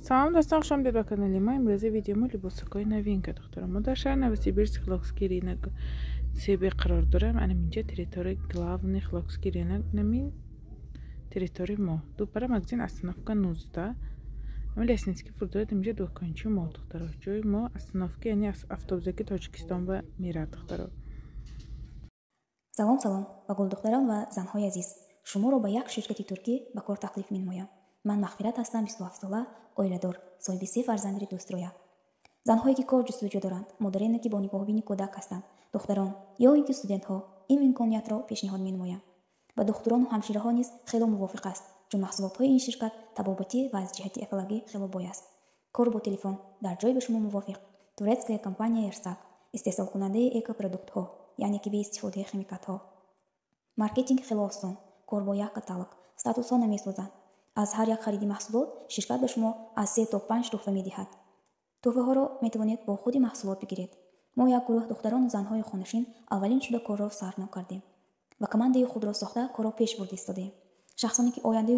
Салом дӯстон, хуш омадед ба канали мо. Имрӯза видео мо либосакҳои новинка духтарон. Мо дар шаҳри Новосибирск Хилокский рынок ЦБ қарор дорем. Анам инҷа территорияи главный Хилокский рынок, инамин территорияи мо. Ду пара магазин остановка 19. Ами Лесницкий фурдояд инҷа дукончи мо духтаро. Ҷои мо остановка, яъне автобусаки Тоҷикистон ба мерад духтаро. Салом, салом ба гулдухтарон ва занҳои азиз. Шуморо ба як ширкати туркӣ ба кор таклиф менамоям. Ман Мағфират ҳастам, 27 сола, оиладор, соҳиби се фарзанди дӯстрӯя. Занҳое ки кор ҷустуҷӯ доранд, модарене ки бо нигоҳубини кӯдак ҳастанд, духтарон ё ин ки студентҳо, ин имкониятро пешниҳод менамоям. Ба духтурону ҳамшираҳо низ хело мувофиқ аст, чун маҳсулотҳои ин ширкат табобатӣ ва аз ҷиҳати экологӣ хело бой аст. Кор бо телефон дар ҷой ба шумо мувофиқ. Турецкая компания Эрсак, истеҳсолкунандаи экопродуктҳо, яъне ки беистифодаи химикатҳо. Маркетинг хело осон, кор бо як каталог, статусҳо намесозанд. Аз ҳар як хариди маҳсулот ширкат ба шумо аз 3 то 5 тӯҳфа медиҳад. Тӯҳфаҳоро метавонед бо худи маҳсулот бигиред. Мо як гурӯҳ духтарону занҳои хонашин аввалин шуда корро сарно кардем ва командаи худро сохта корро пеш бурда истодаем. Шахсоне ки ояндаи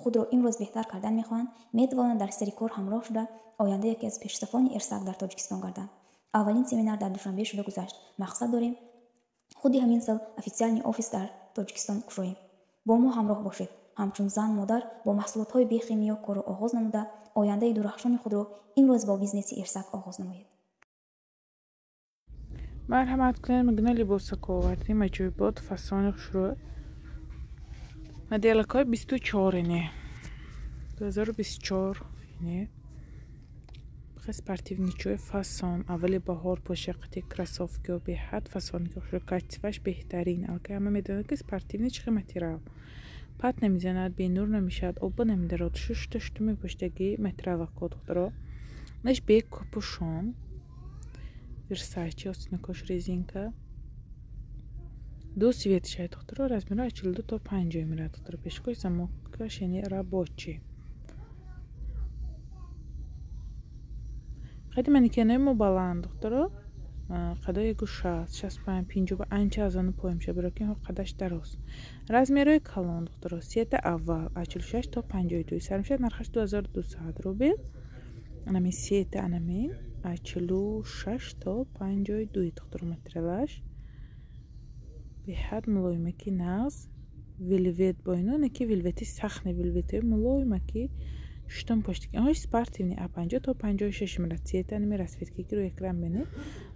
худро имрӯз беҳтар кардан мехоҳанд, метавонанд дар сари кор ҳамроҳ шуда оянда яке аз пешсафони Эрсак дар Тоҷикистон гарданд. Аввалин семинар дар Душанбе шуда гузашт. Мақсад дорем худи ҳамин сол официальный офис дар Тоҷикистон кушоем. Бо мо ҳамроҳ бошед. Ҳамчун зан модар бо маҳсулотҳои бехимиё корро оғоз намуда ояндаи дурахшони худро имрӯз бо бизнеси Эрсак оғоз намоед. Марҳамат кунед, мегуна либосако овардем, аҷоибот, фасони хушрӯ. Моделакҳои 24 ине. 2024 ине. Хе спортивничои фасон, аввали баҳор пӯшақати кроссовкио беҳад фасони хушрӯ, качестваш беҳтарин. Аллакай ҳама медонад ки спортивный чӣ хел материал. Пат намезанад, бенур намешавад, оба намедарод, шушта шута мепӯштагӣ материалако духтаро. Наш бе капюшон. Версачи, остинакош резинка. Ду цвет шай духтаро, размеро аз 42 то 50 мерад духтаро. Пешкош замокаш яъне рабочий. Қади манекенои мо баланд духтаро, қадои 60, 65, 50 анча аз ону поем шуд, барои ки қадаш дароз. Размерои калон духтаро, сета аввал аз 46 то 52 сар мешавад, нархаш 2200 рубл. Анами сета анами аз 46 то 52 духтаро материалаш. Беҳад мулоимаки нағз, велвет бо ино, не ки велвети сахт, не велветои мулоимаки шутон поштики. Онҳош спортивный а 50 то 56 мерад. Цвета анами расцветки ки рӯи экран бинед,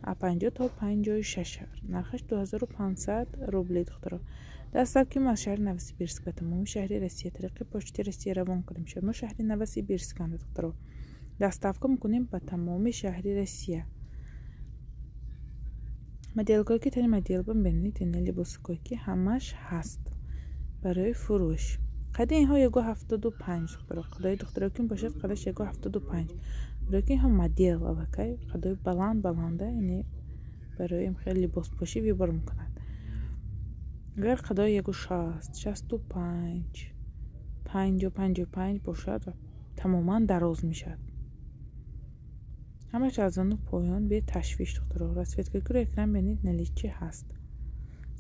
а 50 то 56, нархаш 2500 рубли духтаро. Доставки мо аз шаҳри Новосибирск ба тамоми шаҳри Россия тариқи почти Россия равон кардем шуд. Мо шаҳри Новосибирсканд духтаро. Доставка мекунем ба тамоми шаҳри Россия. Моделкое ки тани модел бинед, ина либосакое ки ҳамаш ҳаст барои фурӯш. Қади инҳо 1,75 духтаро. Қадои духтаро ки бошад қадаш 1,75. Барои ки инҳо модел аллакай қадои баланд баланда, яъне барои ин хеле либоспӯшӣ выбор мекунад. Агар қадои 1,60, 65, 50, 55 бошад тамоман дароз мешавад. Ҳамаш аз ону поён бе ташвиш духтаро. Расцветка ки рӯи экран бинед наличи ҳаст.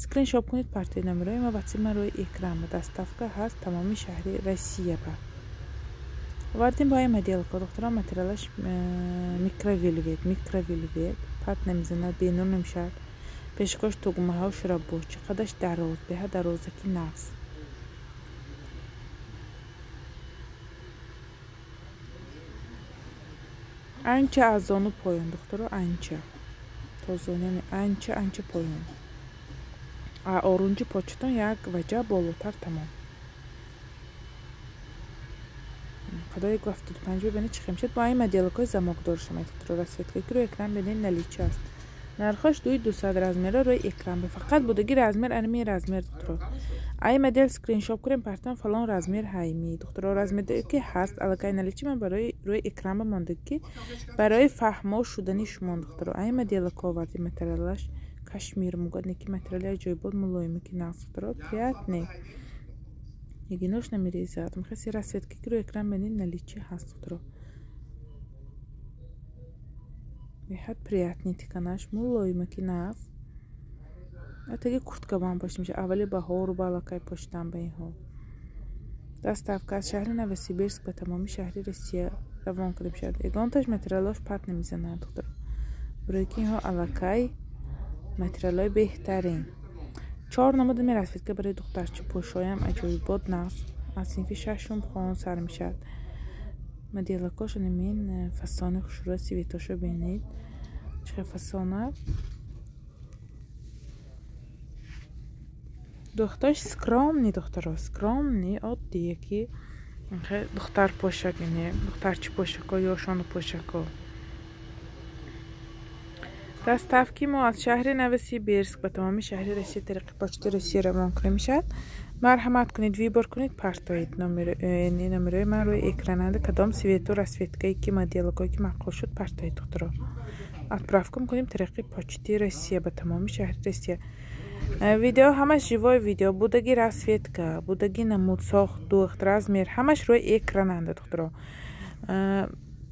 Скриншот кунед партияи номерои ма ватсап ма рӯи экран. Доставка ҳаст тамоми шаҳри Россия ба. Овардем бо ин моделка духтаро, материалаш микровелвет, микровелвет, пат намезанад, бенур намешавад. Пешкош тугмаҳош рабочий, қадаш дароз, беҳад дарозаки нағз. Анча аз зону поён духтаро, анча. То зону, яъне анча, анча поён. А орунҷи почтон як ваҷа болотар тамом. Қадои 1,75 бибинед чӣ хел мешавад. Бо ин моделкаи замокдор шумоед духтаро. Расцветка ки рӯи экран бинед наличи аст. Нархаш 2200 размера рӯи экран. Фақат будаги размер анами размер духтаро. Ай модел скриншот кунем партам фалон размер ҳайми духтаро. Размер ки ҳаст аллакай наличи ман барои рӯи экран бамонда ки барои фаҳмо шудани шумо духтаро. Ай моделка оварди материалаш кашмир мугад, не ки материали аҷоибот мулоиме ки нағз духтаро, приятный. Ягинош намерезад. Мехоҳед расцветка ки рӯи экран бинед наличи ҳаст духтаро. Беҳад приятный тиканаш мулоиме ки нағз. Атаги куртка бам пошта мешавад. Аввали баҳору ба аллакай поштам ба инҳо. Доставка аз шаҳри Новосибирск ба тамоми шаҳри Россия равон карда мешавад. Ягонташ материалош парт намезанад, духтаро. Барои ки инҳо аллакай материалҳои беҳтарин. Чор намуди расцветка барои духтарчи пӯшоям аҷоибот нағз. Аз синфи шашум хон сар мешавад. Моделакош намин фасони хушрӯя цветошо бинед. Чӣ фасона. Духташ скромный, духтаро, скромный, оддие ки духтар пошак, ине духтарчи пошако, ёшону пошако. Доставки мо аз шаҳри Новосибирск ба тамоми шаҳри Россия тариқи почти Россия равон карда мешавад. Марҳамат кунед, выбор кунед, партоед. Номерои ман рӯи экрананда. Кадом цвету расцветкае ки моделакое ки маъқул шуд, партоед, духтаро. Отправка мекунем тариқи почти Россия ба тамоми шаҳри Россия. Видео ҳамаш живой видео, будаги расцветка, будаги намуд, сохт, духт, размер, ҳамаш рӯи экрананда, духтаро.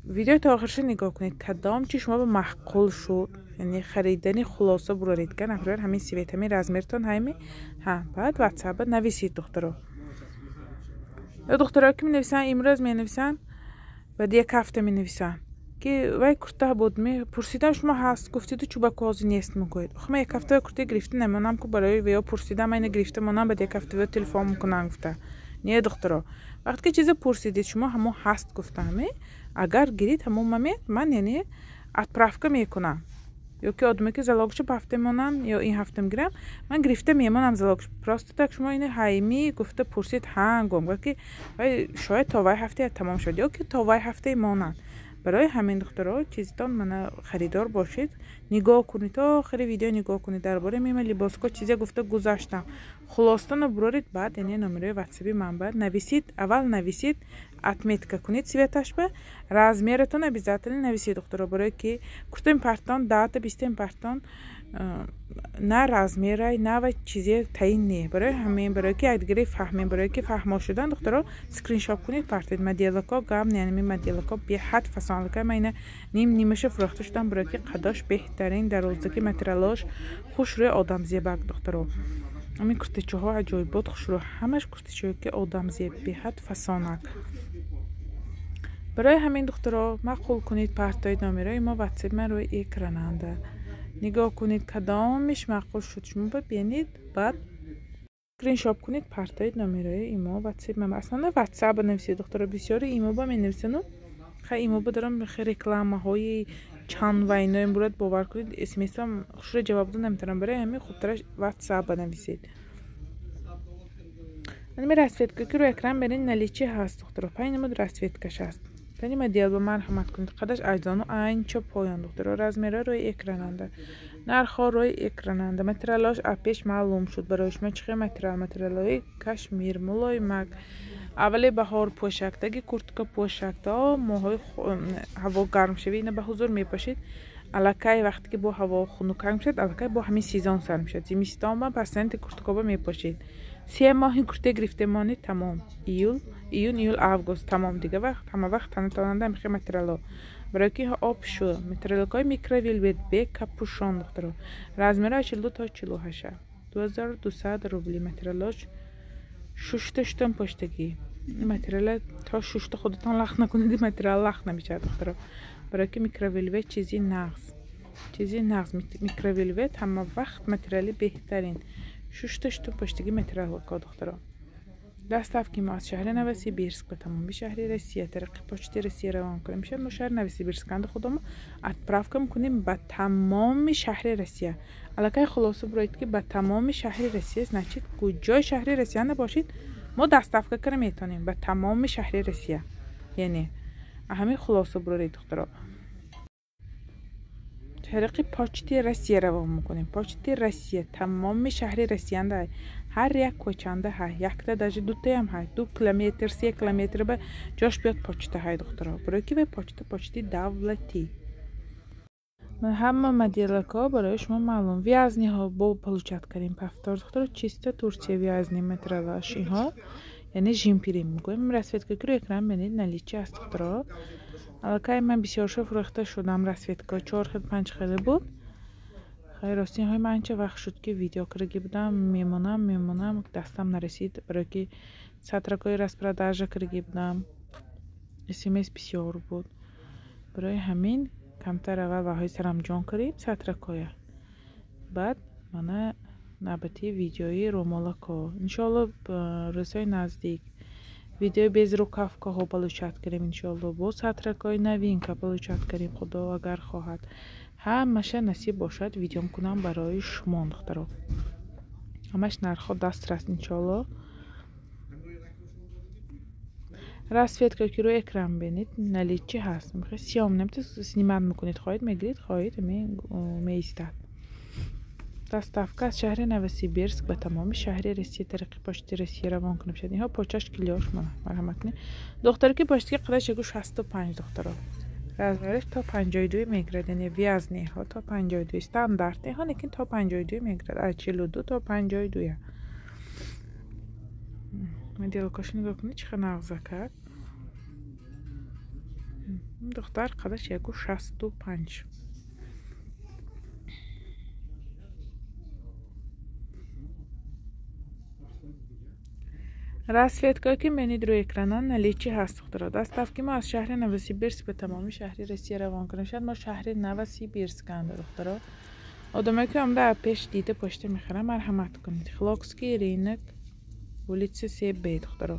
Видео то охирша нигоҳ кунед. Кадом чи шумо ба маъқул шуд, яъне харидани хулоса буроред, ка например ҳамин цвет, ҳамин размертон, ҳами ҳа, баъд ватсапа нависед, духтаро. Ё духтаро ки менависанд, имрӯз менависанд, баъд як ҳафта менависанд ки вай курта буд, пурсидам, шумо ҳаст гуфтиду чӯбаку ҳозир нест мегӯед. Охи ман як ҳафта курта гирифта намонам ку, барои веё пурсидам, айна гирифта монам, баъд як ҳафта веё телефон мекунам гуфта. Не, духтаро, вақте ки чизе пурсидед, шумо ҳамон ҳаст гуфтаме, агар гирид ҳамон момент ман яъне отправка мекунам. Ё ки одаме ки залогшо ба ҳафта монам ё ин ҳафта мегирам, ман гирифта мемонам залогш. Просто так шумо ина ҳайми гуфта пурсид, ҳа гум ки вай шояд то вай ҳафта тамом шуд, ё ки то вай ҳафта монанд. Барои ҳамин, духтаро, чизтон мана харидор бошед, нигоҳ кунед, то охири видео нигоҳ кунед. Дар бораи мема либоско чизе гуфта гузаштам. Хулосатонро буроред, баъд яъне номерои ватсапи ман баъд нависед, аввал нависед, отметка кунед цветашба, размератон обязательно нависед, духтаро, барое ки куртаи партон 10-та 20 партон на размерай, на ва чизе таъин не. Барои ҳамин, барое ки якдигаре фаҳмем, барое ки фаҳмо шудан, духтаро, скриншот кунед, партед. Моделако гап не, ами моделако беҳад фасонлака. Ман ина ним нимаша фурӯхта шудам, барое ки қадош беҳтарин, дароздаки материалош хушрӯи одамзебак, духтаро. Ами куртачаҳо аҷоибот хушрӯ, ҳамаш куртачаҳое ки одамзеб, беҳад фасонак. Барои ҳамин, духтаро, маъқул кунед, партоед. Номерои мо ватсап ман рӯи экрананда. Нигоҳ кунед, кадомиш маъқул шуд шумо бибинед, баъд скриншот кунед, партоед номерои имо ватсап ман. Аслан ватсап нависед, духтаро, бисёри имоба менависану хай имоба дарам рекламаҳои чанд вайнои бурад, бовар кунед, смсам хушро ҷавоб дода наметавонам. Барои ҳамин хубтараш ватсап нависед. Ами расцветка ки рӯи экран берин наличие ҳаст, духтаро, панҷ намуд расцветкаш ҳаст. Тани модел ба марҳамат кунед. Қадаш арзону анча поён, духтаро. Размерҳо рӯи экрананда. Нархҳо рӯи экрананда. Материалҳош пеш маълум шуд барои шумо чӣ хел материал. Материалҳои кашмир, мулоимак. Аввали баҳор пӯшак, таги куртка пӯшак, то моҳҳои ҳаво гарм шавӣ ина ба ҳузур мепӯшед. Аллакай вақте ки бо ҳаво хунукар мешавад, аллакай бо ҳамин сезон сар мешавад. Зимистон ба пасанти курткоба мепӯшед. 3 моҳи курта гирифта монед, тамом. Июл, июн, июл, август, тамом. Дига вақт ҳама вақт танатонанда ҳамихел материалҳо. Барои ки об шу, материалҳои микровелвет, бе капюшон, духтаро. Размерҳо 42 то 48. 2200 рубли материалҳош шушта шутан поштагӣ. Материала то шушта худатон лахт накунед, материал лахт намешавад, духтаро. Барои ки микровелвет чизи нағз. Чизи нағз. Микровелвет ҳама вақт материали беҳтарин. Шушта шутан поштагӣ материалҳо, духтаро. Доставки мо аз шаҳри Новосибирск ба тамоми шаҳри Россия тариқи почти Россия равон карда мешавад. Мо шаҳри Новосибирсканда худомо отправка мекунем ба тамоми шаҳри Россия. Аллакай хулоса буроед ки ба тамоми шаҳри Россия, значит, куҷои шаҳри Россия набошед, мо доставка карда метавонем ба тамоми шаҳри Россия. Яъне ҳамин хулоса буроред, духтаро. Тариқи почти Россия равон мекунем. Почти Россия тамоми шаҳри Россиянда ҳар як кӯчанда ҳай, якта даже дутаям ҳай, 2 километр, 3 километр ба ҷош биёд почта ҳай, духтаро. Барои ки вай почта почти давлатӣ. Ҳама моделакҳо барои шумо маълум. Вязниҳо бо получать кардем повтор, духтаро, чисто Турция вязни материалаш инҳо, яъне жемпирим мегӯем. Расцветка ки рӯи экран бинед наличие аст, духтаро. Аллакай ман бисёршо фурӯхта шудам расцветка, 4 хел, 5 хеле буд. Хай рости ҳои ман анча вақт шуд ки видео кардаги будам, мемонам, дастам нарасид, барои ки Сатракҳои распродажа кирги будам. СМС бисёр буд. Барои ҳамин камтар аввал ваҳои сарам ҷон кардем сатракҳоя. Баъд мана навбати видеои румолако. Иншоалло рӯзҳои наздик видеои безрукавкаҳо получать кардем, иншоалло бо сатракҳои новинка получать кардем, худо агар хоҳад. Ҳамаша насиб бошад видеом кунам барои шумо, духтаро. Ҳамаш нархҳо дастрас, иншоалло. Расцветка ки рӯи экран бинед, наличи ҳаст. Сиём намта снимать мекунед, хоҳед мегиред, хоҳед меистад. Доставка аз шаҳри Новосибирск ба тамоми шаҳри Россия тариқи почти Россия равон кунем шуд. Инҳо почаш килош мана марҳамат кунед. Духтаре ки почтаки қадаш 165 духтаро. Размераш то 52 мегирад, яъне вязниҳо то 52 стандартниҳо, лекин то 52 мегирад, аз 42 то 52. Моделкаша нигоҳ кунед, чӣ қадр нағза кард. Духтар қадаш 165. Расцветкое ки менид рӯи экрана наличи ҳаст, духтаро. Доставки мо аз шаҳри Новосибирск ба тамоми шаҳри Россия равон кунем. Шояд мо шаҳри Новосибирсканд, духтаро. Одамое ки омада пеш дида пошта мехаранд, марҳамат кунед. Хлокский рынок, улица СБ, духтаро.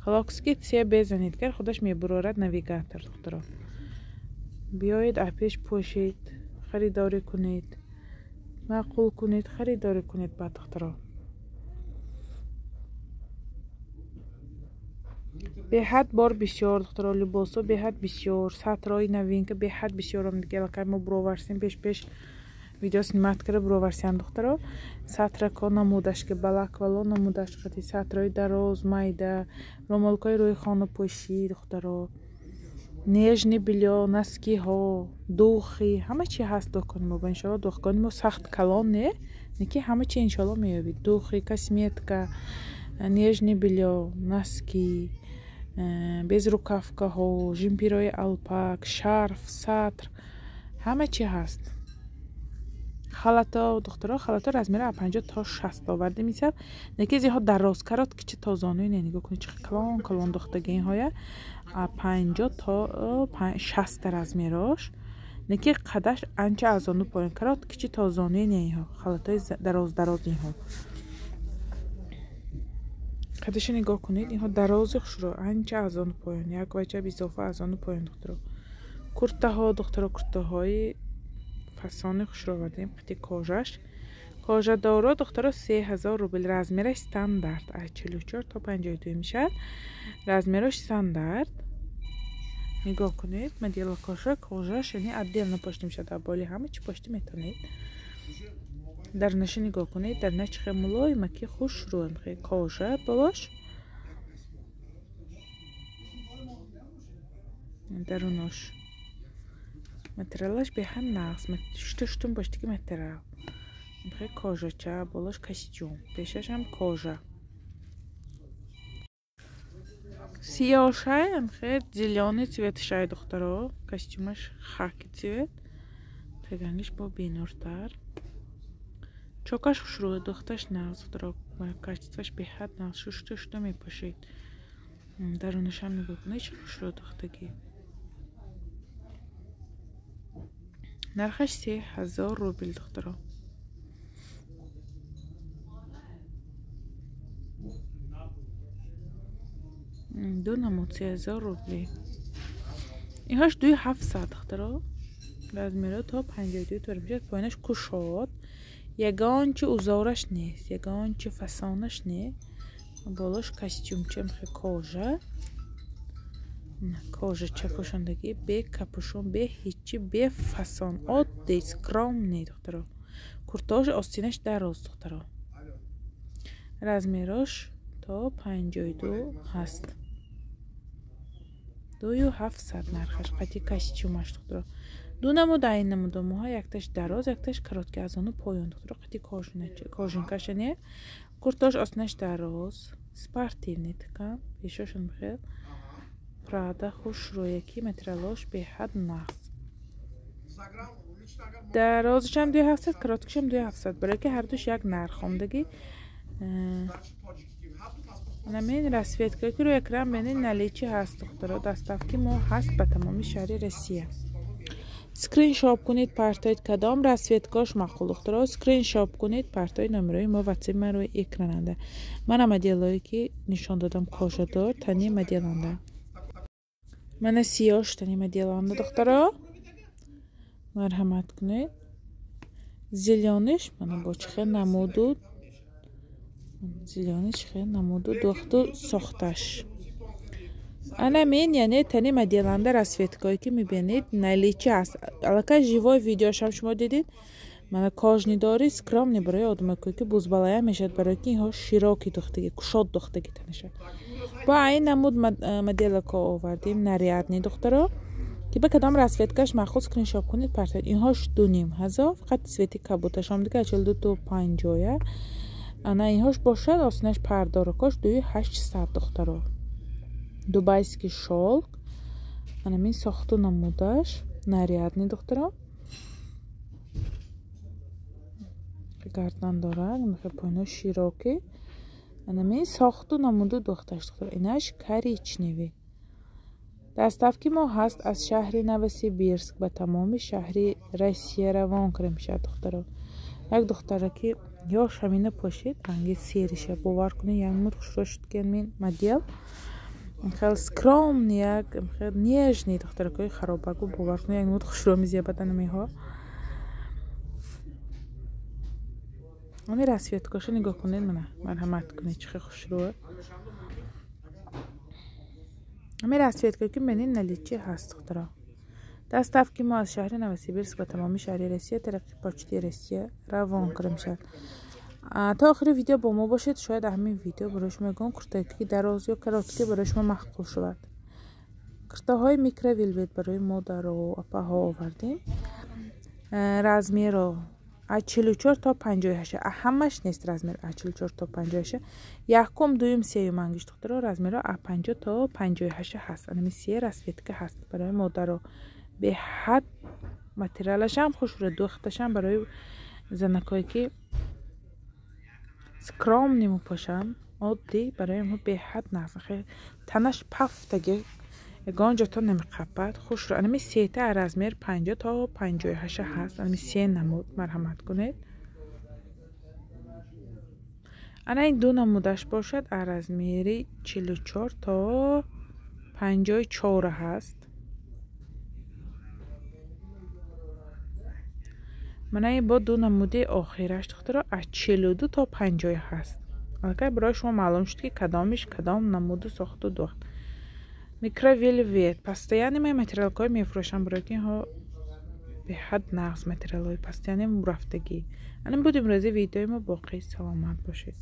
Хлокский СБ занед, гар худаш мебурорад навигатор, духтаро. Биёед пеш пошед, харидорӣ кунед, маъқул кунед, харидорӣ кунед баъд, духтаро. Беҳад бор бисёр, духтаро, либосҳо беҳад бисёр, сатрҳои новинка беҳад бисёр. Дига аллакай мо буроварсем, пеш-пеш видео снимать карда буроварсем, духтаро. Сатрако намудаш ки балаквало намудаш қати сатрҳои дароз, майда, румолкҳои рӯи хонапӯшӣ, духтаро. Нежный бельё, носкиҳо, духи, ҳама чи ҳаст дукони мо. Иншоалло дукони мо сахт калон не, лекин ҳама чи иншоалло меёбед. Духи, косметика, нежный бельё, носки, безрукавкаҳо, жемперои алпак, шарф, сатр, ҳама чи ҳаст. Халато, духтаро, халато размери аз 50 то 60 оварда мешавад. Лекин зиҳо дароз, короткий чи то зонуи не, нигоҳ кунед, чӣ калон калон духтаги инҳоя. Аз 50 то 60 размерош. Лекин қадаш анча аз зону поён, короткий чи то зонуи не инҳо, халатои дароз дароз инҳо. Қадаша нигоҳ кунед, инҳо дарози хушро, анча аз зону поён, як вачаб изофа аз зону поён, духтаро. Куртаҳо, духтаро, куртаҳои фасони хушро овардем, қити кожаш. Кожадоро, духтаро, 3000 рубл, размераш стандарт, аз 44 то 52 мешавад. Размерош стандарт. Нигоҳ кунед, модела кожа, кожаш, яъне отдельно пошта мешавад, дар боли ҳама чи пошта метавонед. Дарнаша нигоҳ кунед, дарна чӣ хел мулоима ки хушрӯ, кожа болош. Дарунош. Материалаш беҳад нағз, шута-шутум боштаги материал. Кожача, болош костюм, пешашам кожа. Сиёшай, зелёный цветшай, духтаро, костюмаш хаки цвет. Тагангиш бо бенуртар. Чокаш хушрӯ, духташ нағз, духтаро, качестваш беҳад нағз, шушта-шута мепӯшед. Дарунашам нигоҳ кунед, чӣ хушрӯ духтагӣ. Нархаш 3000 рубл, духтаро. Ду намуд 3000 рубли. Инҳош 2700, духтаро. Размеро то 52 тор мешавад. Поёнаш кушод. Ягон чи узораш нест, ягон чи фасонаш не. Болош костюмча, кожа. Кожача пӯшондагӣ, бе капюшон, бе ҳечи, бе фасон. Оддӣ, скромный, духтаро. Куртаош остинаш дароз, духтаро. Размерош то 52 ҳаст. 2700 нархаш, қати костюмаш, духтаро. Ду намуд айн намудо моҳа, якташ дароз, якташ короткий, аз ону поён, духтаро, қати кожинкаша не. Куртаош остинаш дароз, спортивный ткан, пешошон бихел. Прада хушрӯяки, материалош беҳад нағз. Дарозашам 2700, короткишам 2700, барои ки ҳардуш як нарх омдагӣ. Анамин расцветка ки рӯи экран бинед наличии ҳаст духтаро. Доставки мо ҳаст ба тамоми шаҳри Россия. Скриншот кунед, партоед кадом расцветкаош маъқул духтаро. Скриншот кунед, партоед номерои мо WhatsApp ман рӯи экрананда. Мана моделое ки нишон додам кожадор тани моделанда. Мана сиёш тани моделанда духтаро. Марҳамат кунед. Зелёныш мана бо чӣ хел намуду зелёный чӣ хел намуду духту сохташ. Ана мен яъне тани моделанда расцветкое ки мебинед наличии ҳаст. Аллакай живой видеошам шумо дидед. Мана кожныйдори скромный барои одамакое ки бузбалая мешавад, барои ки инҳо широкий духтаги, кушод духтаги танашад. Бо айн намуд моделако овардем нарядный духтаро. Ки ба кадом расцветкаш маъқул скриншот кунед партоед. Инҳош 2500, фақат цвети кабуташам дига 42,50. Ана инҳош бошад осинаш пардоракош 2800 духтаро. Дубайский шёлк. Анамин сохту намудаш нарядный духтаро. Гардан дорад, мехе пойно широкий. Анамин сохту намуду духташ духтаро. Инаш коричневый. Доставки мо ҳаст аз шаҳри Новосибирск ба тамоми шаҳри Россия равон карда мешавад духтаро. Як духтара ки ёш ҳамина пошид, ранги сериша бовар кунед, як муд хушро шуд ки мин модел хел скромный, як хел нежный духтаракои харобагу бовар кунед, як муд хушро мезебад анамиҳо. Ами расцветкаша нигоҳ кунед, мана марҳамат кунед чӣ хел хушрӯ. Ами расцветка ки бинед наличии ҳаст духтаро. Доставки мо аз шаҳри Новосибирск ба тамоми шаҳри Россия тариқи почти Россия равон карда мешавад. То охири видео бо мо бошед, шояд ҳамин видео барои шумо ягон куртаки дароз ё короткий барои шумо маъқул шавад. Куртаҳои микровелвет барои модаро апаҳо овардем. Размеро аз 44 то 58. Ҳамаш нест размер аз 44 то 58. Якум, дуюм, сеюм ангиш духтаро размеро аз 50 то 58 ҳаст. Анами се расцветка ҳаст барои модаро. Беҳад материалашам хушрӯ, духташам барои занакое ки скромный мепошанд, оддӣ барои онҳо беҳад нағз. Танаш пафтаги ягон ҷото намеқапад, хушрӯ. Анами сета размер 50 то 58 ҳаст. Анами се намуд марҳамат кунед. Ана ин ду намудаш бошад аз размери 44 то 54 ҳаст. Мана ин бо ду намуди охираш духтаро аз 42 то 50 ҳаст. Аллакай барои шумо маълум шуд ки кадомиш кадом намуду сохту духт. Микровелвет. Постоянно ман материалкҳои мефурӯшам барои ки инҳо беҳад нағз материалҳои постоянно рафтагӣ. Ана буд имрӯзи видеои мо, боқӣ саломат бошед.